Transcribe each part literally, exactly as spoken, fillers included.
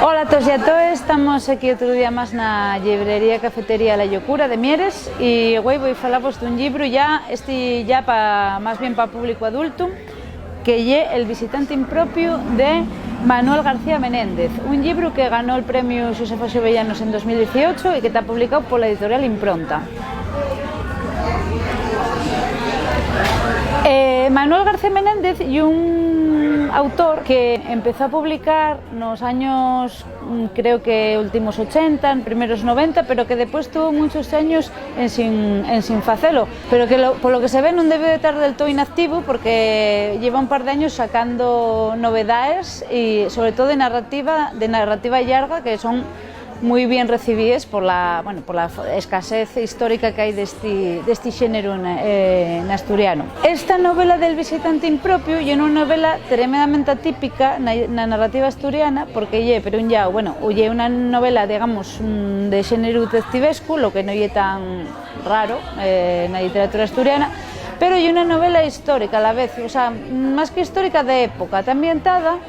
Hola a toos y a toes, tamos aquí otru día más na llibrería cafetería La Llocura de Mieres y güei voi falavos d'un llibru ya, esti ya pa, más bien pa públicu adultu, que ye El visitante impropiu de Manuel García Menéndez, un llibru que ganó el premiu Xosefa Xovellanos en dos mil dieciocho y que ta publicáu pola editorial Impronta. Eh, Manuel García Menéndez ye un autor que empezó a publicar nos años, mm, creo que últimos ochenta, en primeros noventa, pero que depués tuvo munchos años en sin, en sin facelo. Pero que lo, polo que se ve nun debe de tar del todo inactivo porque lleva un par d'años sacando novedaes y sobre todo de narrativa, de narrativa llarga que son mui bien recibíes pola, bueno, pola f-, escasez histórica que hai d'esti, d'esti xéneru na, eh, n'asturianu. Esta novela del visitante impropiu ye una novela tremendamente atípica na, na narrativa asturiana porque ye, per un llau, bueno, ye una novela, digamos, mm, de xéneru detectivescu, lo que no ye tan raro, eh, na lliteratura asturiana, pero ye una novela histórica a la vez, o sea, más que histórica, de época, ta ambientada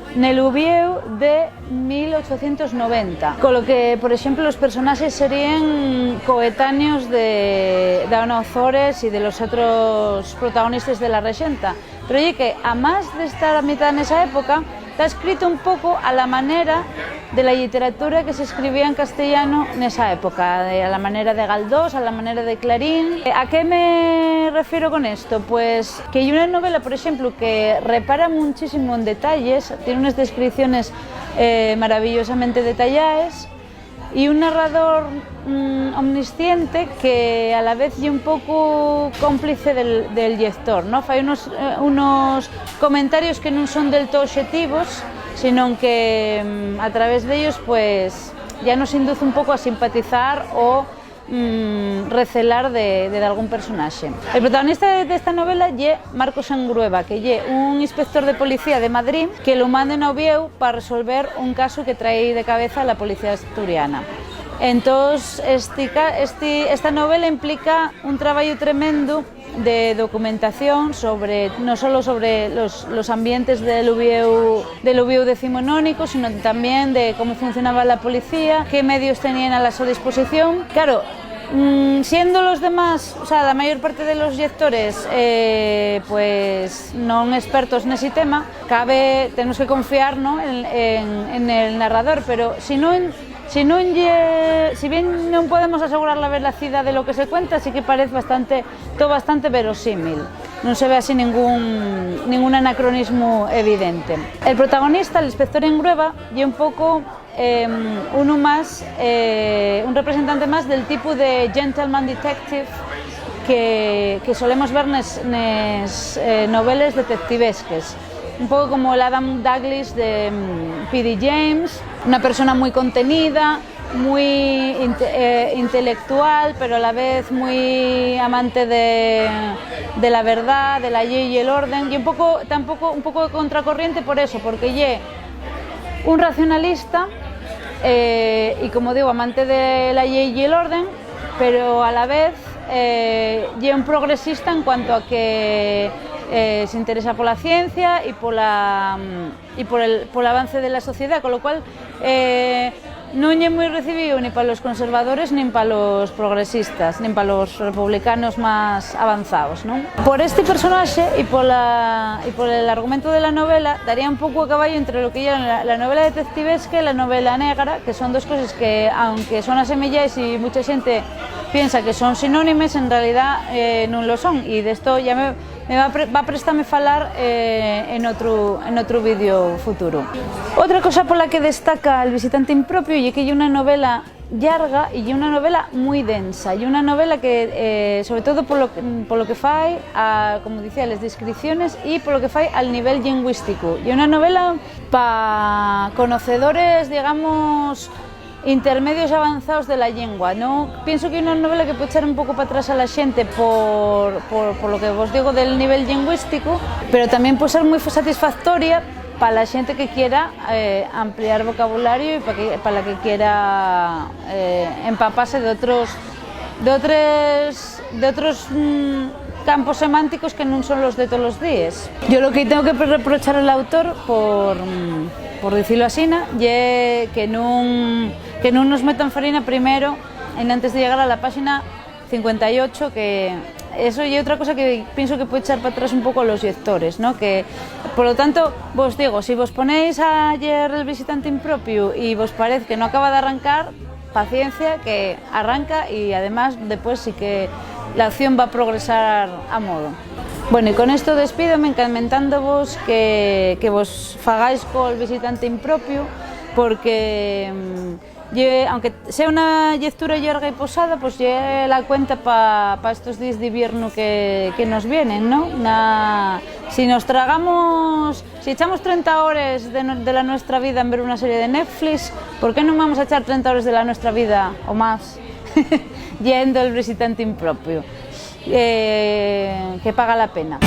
nel Uviéu de mil ochocientos noventa, con lo que, por exemplu, los personaxes seríen coetáneos de, d'Ana Ozores y de los otros protagonistas de La Rexenta. Pero ye que, amás d'estar ambientada nesa época, ta escrito un poco a la manera de la lliteratura que se escribía en castellano nesa época, de, a la manera de Galdós, a la manera de Clarín. Eh, ¿a qué me refiero con esto? Pues que ye una novela, por exemplu, que repara munchísimo en detalles, tien unes descripciones, eh, maravillosamente detallaes, y un narrador, mm, omnisciente que a la vez ye un poco cómplice del, del llector, ¿no? Fai unos, eh, unos comentarios que nun son del todo obxetivos, sino que, mm, a través d'ellos, pues, ya nos induce un poco a simpatizar o, mm, recelar de, de dalgún personaxe. El protagonista de, d'esta novela ye Marcos Engrueba, que ye un inspector de policía de Madrid que lo manden a Uviéu pa resolver un casu que trai de cabeza la policía asturiana. Entós, esti ca-, esti, esta novela implica un trabayu tremendo de documentación sobre, no solo sobre los, los ambientes del Uviéu, del Uviéu decimonónico, sino también de cómo funcionaba la policía, qué medios tenían a la so disposición. Claro, mm, siendo los demás, o sea, la mayor parte de los lectores, eh, pues, non expertos nesi tema, cabe, tenemos que confiar, ¿no?, en, en, en el narrador, pero si non, si non ye, si bien non podemos asegurar la veracidá de lo que se cuenta, sí que parez bastante, todo bastante verosímil. Non se ve así ningún, ningún anacronismo evidente. El protagonista, el inspector Engrueba, ye un poco, em, uno más, eh, un representante más del tipu de gentleman detective que, que solemos ver nes, nes, eh, noveles detectivesques. Un poco como el Adam Douglas de, mm, P D James, una persona muy contenida, muy inte-, eh, intelectual, pero a la vez muy amante de, de la verdad, de la llei y el orden. Y un poco, tampoco, un poco de contracorriente por eso, porque ye un racionalista, eh, y, como digo, amante de la llei y el orden, pero a la vez, eh, ye un progresista en cuanto a que, eh, se interesa pola ciencia y pola, mm, y por el, pol avance de la sociedá, con lo cual, eh, nun ye mui recibíu ni pa los conservadores, nin pa los progresistas, nin pa los republicanos más avanzaos, ¿no? Por esti personaxe y pola, y por el argumento de la novela, daría un poco a caballo entre lo que ye la, la novela detectivesca y la novela negra, que son dos coses que, aunque son asemeyaes y mucha xente piensa que son sinónimes, en realidá, eh, nun lo son. Y d'esto ya me, me va a pre-, va a prestame falar, eh, en otru, en otru vídeo futuro. Otra cosa pola que destaca El visitante impropiu ye que ye una novela llarga y ye una novela mui densa, ye una novela que, eh, sobre todo polo, polo que fai a, como dicía, les descripciones y polo que fai al nivel llingüístico. Ye una novela pa conocedores, digamos, intermedios avanzaos de la llingua. No, pienso que ye una novela que puede echar un poco pa atrás a la xente por, por, por lo que vos digo del nivel llingüístico, pero también puede ser mui satisfactoria pa la xente que quiera, eh, ampliar vocabulario y pa que, pa la que quiera, eh, empapase de otros, de otres, de otros, mm, campos semánticos que nun son los de tolos díes. Yo lo que tengo que reprochar al autor por, mm, Por dicilo asina, ye que nun, que nun nos metan farina primero, enantes de llegar a la páxina cincuenta y ocho, que eso ye otra cosa que pienso que puede echar pa atrás un poco los lectores, ¿no? Que, por lo tanto, vos digo, si vos ponéis a lleer El visitante impropiu y vos parece que no acaba d'arrancar, paciencia, que arranca y además después sí que la acción va a progresar a modo. Bueno, y con esto despídome encamentándovos que, que vos fagáis col visitante impropiu, porque, mm, ye, aunque sea una llectura llarga y posada, pues ye la cuenta pa, pa estos días de invierno que, que nos vienen, ¿no? Na, si nos tragamos, si echamos trenta hores de, no- de la nuestra vida en ver una serie de Netflix, ¿por qué no vamos a echar trenta hores de la nuestra vida o más yendo El visitante impropiu? Eh, que paga la pena.